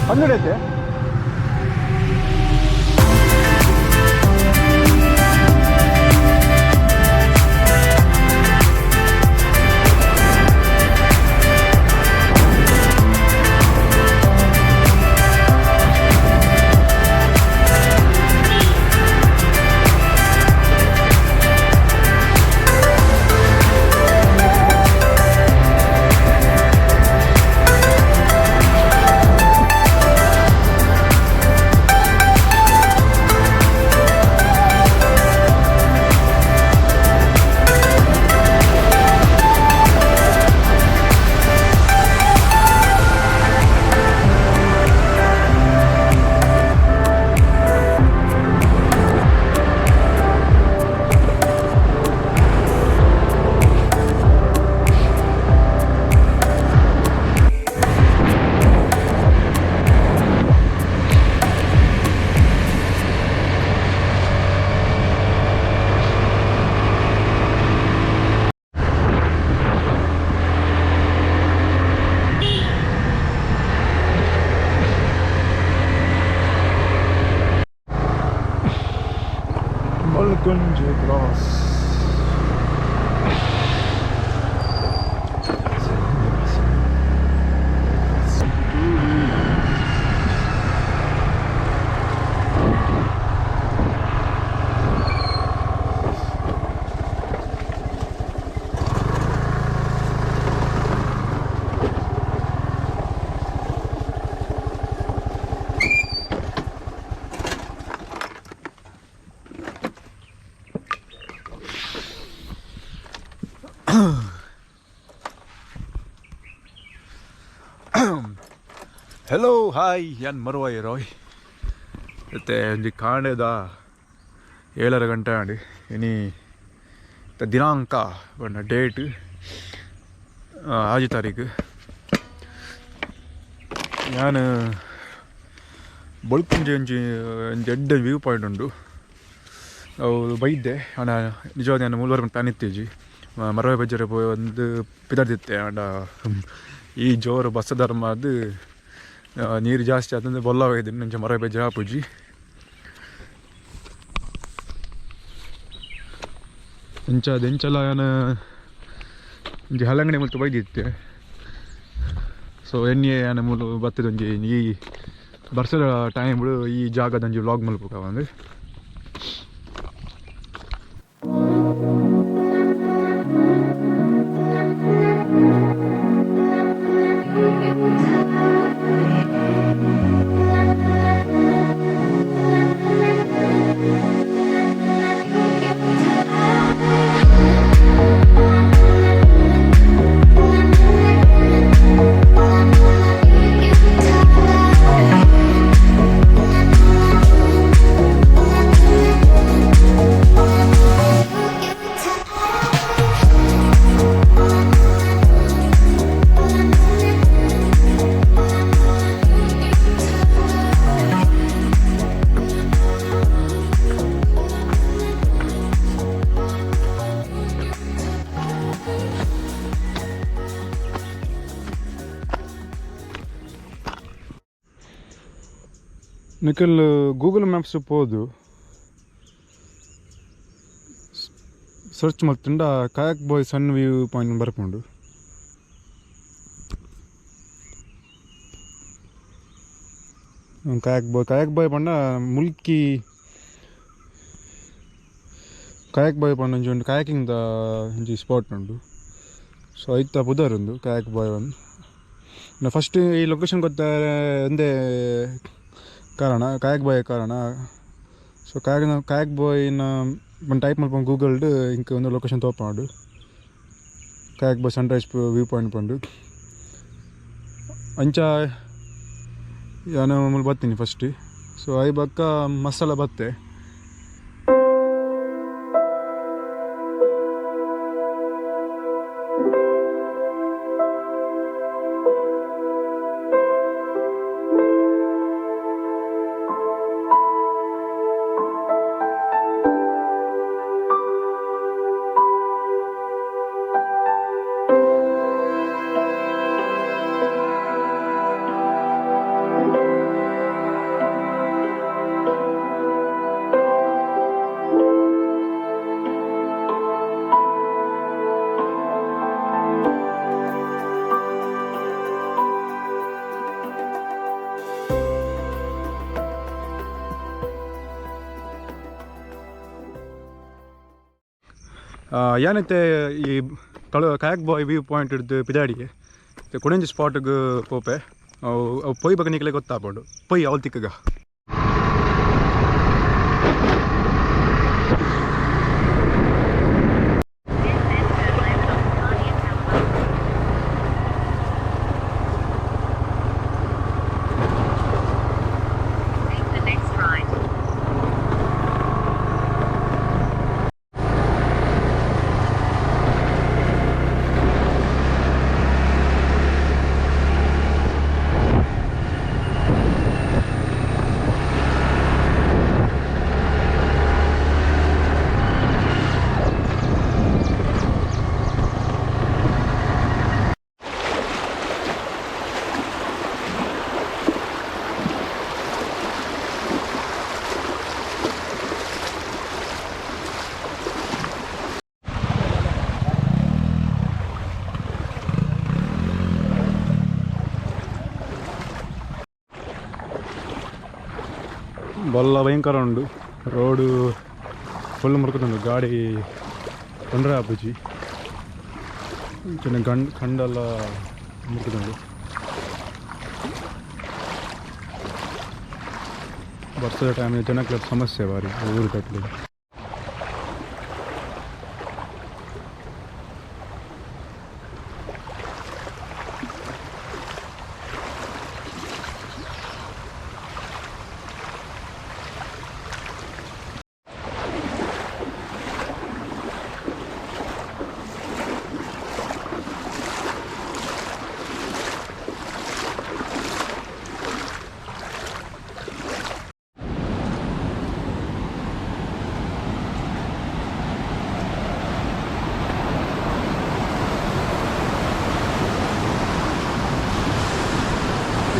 ಪಂದುಡೈತೆ. Balkunje cross. Hello, hi, ಯಾನ್ ಮರುವಾಯಿ ರಾಯ್. ಇತ್ತೆ ಒಂಜಿ ಕಾಂಡೆದ 7:30 ಗಂಟೆ ಆಂಡ್. ಇನಿ ದಿನಾಂಕ ಪಂಡ ಡೇಟ್ 6 ತಾರೀಕು. ಯಾನ್ ಬೊಳ್ಪುಂಜೆ ಒಂಜಿ ಒಂಜಿ ಎಡ್ಡೆ ವ್ಯೂ ಪಾಯಿಂಟ್ ಉಂಡು, ಅವು ಬೈದೆ. ಆಂಡ ನಿಜವಾದ ಯಾನ್ ಮೂಲ್ವರ್ ಪ್ಲಾನ್ ಇತ್ತೀಜಿ. ಮರವೆ ಬಜ್ಜರೆ ಪೋಯಿ ಒಂದು ಪಿದರ್ದಿತ್ತೆ. ಆಂಡ ಈ ಜೋರು ಬಸ್ ಧರ್ಮ ಅದು ನೀರು ಜಾಸ್ತಿ ಆತಂದ್ರೆ ಬೊಲ್ಲ ಒಯ್ದು ಅಂಚ ಮರ ಬಜ್ಜೆ ಆಪುಜಿ. ಇಂಚ ಎಂಚಲ ಯಾನ್ ಒಂಜಿ ಹಲಂಗಡಿ ಮುಲ್ತ ಬೈದಿತ್ತೆ. ಸೊ ಎಣ್ಣೆ ಯಾನ್ ಮೂಲು ಬತ್ತದ ಒಂಜಿ ಈ ಬರ್ಸದ ಟೈಮ್ ಈ ಜಾಗದ ಒಂಜಿ ವ್ಲಾಗ್ ಮಲ್ಪುಕ ಒಂದು. ನಿಕಲ್ ಗೂಗಲ್ ಮ್ಯಾಪ್ಸ್ ಪೋದು search ಮಲ್ತುಂಡ kayak boy sun view point ಬರ್ಪುಂಡು. ಕಾಯಕ್ ಬಾಯ್, ಕಾಯಕ್ ಬಾಯ್ ಪಂಡ ಮುಲ್ಕಿ ಕಾಯಕ್ ಬಾಯ್ ಪಂಡ ಒಂಜಿ ಉಂಡು, ಕಾಯಕಿಂಗ್ ದ ಒಂಜಿ ಸ್ಪಾಟ್ ಉಂಡು. ಸೊ ಐತ ಪುದರ್ ಉಂದು ಕಾಯಕ್ ಬಾಯ್ ಒಂದು. ಫಸ್ಟ್ ಈ ಲೊಕೇಶನ್ ಗೊತ್ತ ಒಂದೇ ಕಾರಣ ಕಾಯಕ್ ಬಾಯ್ ಕಾರಣ. ಸೊ ಕಾಯಕ್ ಕಾಯಕ್ ಬಾಯ್ನ ಒಂದು ಟೈಪ್ ಮಲ್ಪೊಂಡು ಗೂಗಲ್ಡ್ ಇಂಕ್ ಒಂದು ಲೊಕೇಶನ್ ತೋಪಾಂಡು, kayak bay sunrise view point ಪಂಡು. ಅಂಚ ಯಾನ್ ಮೂಲು ಬತ್ತೀನಿ ಫಸ್ಟ್. ಸೊ I ಬೊಕ್ಕ ಮಸಾಲ ಬತ್ತೆ. ಯಾನೈತೆ ಈ ಕಳು ಕಾಯಕ್ ಬಾಯ್ ವ್ಯೂ ಪಾಯಿಂಟ್ ಹಿಡ್ದು ಪಿದಾಡಿಗೆ ಕುಡಂಜಿ ಸ್ಪಾಟ್ಗೆ ಪೋಪೆ. ಅವು ಅವು ಪೊಯ್ ಬಗ್ಗೆ ನಿಕ್ಲೆ ಗೊತ್ತಾಪುಂಡು. ಪೊಯ್ ಅವಳು ತಿಕ್ಕಗ. Then turn left onto Cardian Palomar. Take the next right. ಬೊಲ್ಲ ಭಯಂಕರ ಉಂಡು ರೋಡು, ಫುಲ್ ಮುರ್ಕುದುಂಡು. ಗಾಡಿ ತೊಂದರೆ ಆಪುಜಿ. ಇಂಚಿನ ಗಂಡ್ ಕಂಡೆಲ್ಲ ಮುರ್ಕುದುಂಡು. ಬರ್ಸದ ಟೈಮ್ ಜನಕ್ಲೆ ಸಮಸ್ಯೆ ಬಾರಿ ಊರು ಕಟ್ಲಿ.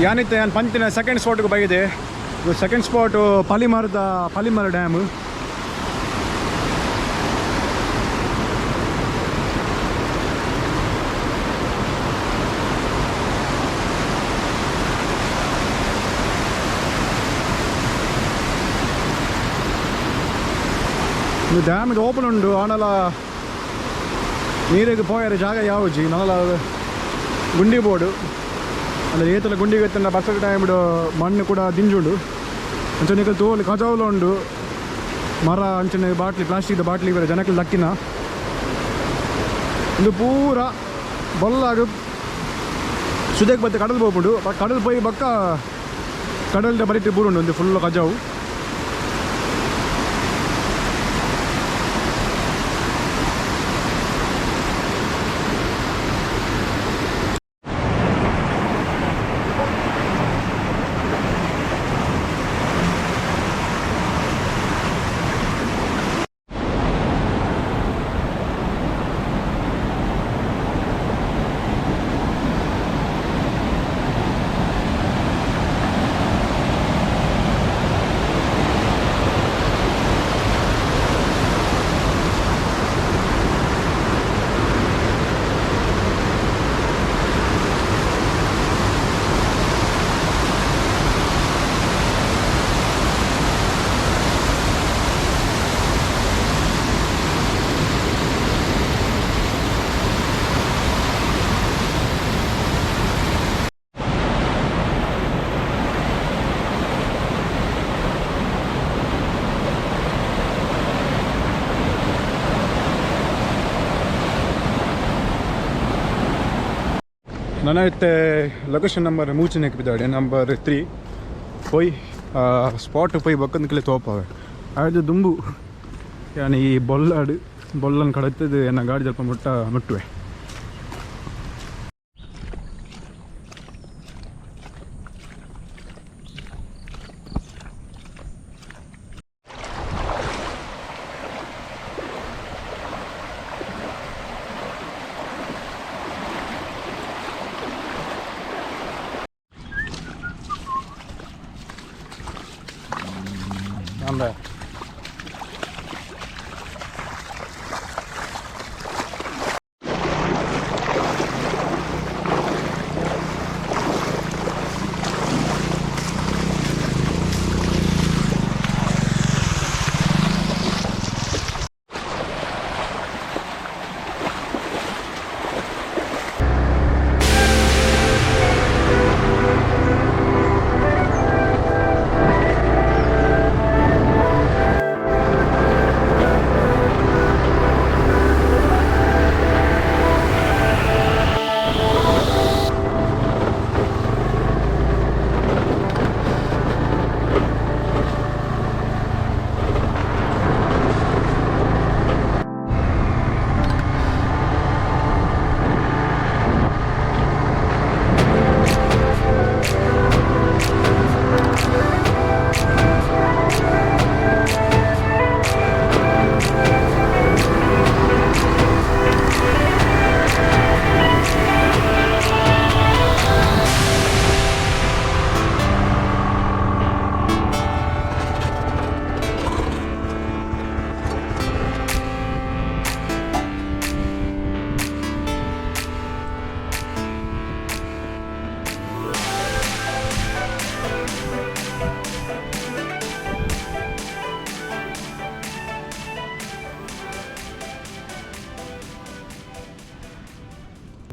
ಯಾನಿತ್ತೆ ಯಾನ್ ಪಂತಿನ ಸೆಕೆಂಡ್ ಸ್ಪಾಟ್ಗೆ ಬೈದೆ. ಇದು ಸೆಕೆಂಡ್ ಸ್ಪಾಟು ಪಲಿಮಾರದ, ಪಲಿಮಾರ ಡ್ಯಾಮ್. ಇದು ಡ್ಯಾಮ್ ಇದು ಓಪನ್ ಉಂಟು. ಆನಲ ನೀರಿಗೆ ಪೋಯರೆ ಜಾಗ ಯಾವುಜಿ. ನಲ್ಲ ಗುಂಡಿ ಬೋರ್ಡು ಅಂದರೆ ಏತಲ ಗುಂಡಿಗೆ ಎತ್ತಂಡ ಬರ್ಸದ ಟೈಮ್ ಮಣ್ಣು ಕೂಡ ದಿಂಜುಂಡು. ಅಂಚನೆ ತೋಲು ಕಜಾವುಲ ಉಂಡು. ಮರ ಅಂಚನೆ ಬಾಟ್ಲಿ, ಪ್ಲಾಸ್ಟಿಕ್ದ ಬಾಟ್ಲಿ ಬೇರೆ ಜನಕ್ಕೆ ಲಕ್ಕಿನ. ಇದು ಪೂರ ಬೊಲ್ಲಾಗ ಸುದೆಗೆ ಬತ್ತೆ ಕಡಲು ಪೋಪುಂಡು. ಕಡಲು ಪೋಯಿ ಬಕ್ಕ ಕಡಲ್ದ ಬರಿಟ್ ಪೂರುಂಡು ಒಂದು ಫುಲ್ ಕಜಾವು. ನನ್ನ ಇತ್ತೆ ಲೊಕೇಶನ್ ನಂಬರ್ ಮೂಚನೆಕ್ ಬಿದ್ದಾಡೆ, ನಂಬರ್ 3. ಪೋಯ್ ಸ್ಪಾಟ್ ಪೋಯ್ ಬಕ್ಕಂದಕ್ಲೆ ತೋಪಾವೆ. ಅದು ದುಂಬು ಯಾನ್ ಈ ಬೊಲ್ಲಾಡು ಬೊಲ್ಲನ್ ಕಡತ್ತದು ಎನ್ನ ಗಾಡಿ ಸ್ವಲ್ಪ ಮುಟ್ಟ ಮುಟ್ಟುವೆ. ಅಂದ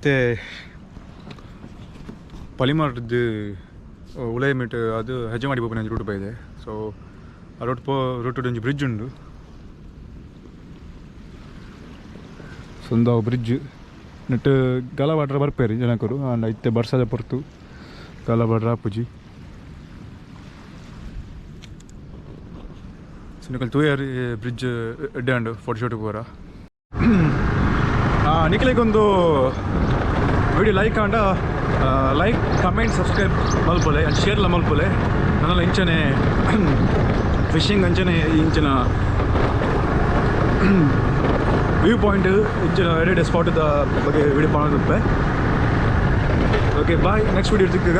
ಇತ್ತೆ ಪಲಿಮಾರ್ದು ಉಲೈ ಮೀಟ್ ಅದು ಹೆಜ್ಜೆಮಾಡಿ ಪೋಪಿನ ಒಂಜಿ ರೂಟ್ ಬೈದೆ. ಸೊ ಆ ರೂಟ್ ಪೋ ರೂಟ್ ಒಂಜಿ ಬ್ರಿಡ್ಜ್ ಉಂಡು. ಸೊ ಉಂದು ಬ್ರಿಡ್ಜ್ ನೆಟ್ ಗಲ ವಾಟರ್ ಬರ್ಪೇರು ಜನಕರು. ಆಂಡ ಇತ್ತೆ ಬರ್ಸದ ಪೊರ್ತು, ಗಲ ಬಾಡ್ರ ಆಪುಜಿ. ಸೊ ನಿಕಲ್ ತೂಯರ್ ಬ್ರಿಡ್ಜ್ ಎಡ್ಡೆ ಉಂಡು ಫೋಟೋ ಶೂಟ್ ಪೂರ. ನಿಕ್ಲೆಗೊಂದು ವಿಡಿಯೋ ಲೈಕ್ ಆಂಡ ಲೈಕ್, ಕಮೆಂಟ್, ಸಬ್ಸ್ಕ್ರೈಬ್ ಮಲ್ಪೊಲೆ, ಶೇರ್ಲ ಮಲ್ಪೊಲೆ. ನನ್ನಲ್ಲ ಇಂಚನೆ ಫಿಶಿಂಗ್ ಅಂಚನೆ ಇಂಚಿನ ವ್ಯೂ ಪಾಯಿಂಟ್, ಇಂಚಿನ ಎಡೆ ಸ್ಪಾಟ್ ಬಗ್ಗೆ ವಿಡಿಯೋ ಪಾಡೋದುಪ್ಪೆ. Okay, bye. Next video ತಿಕ್ಕಗ.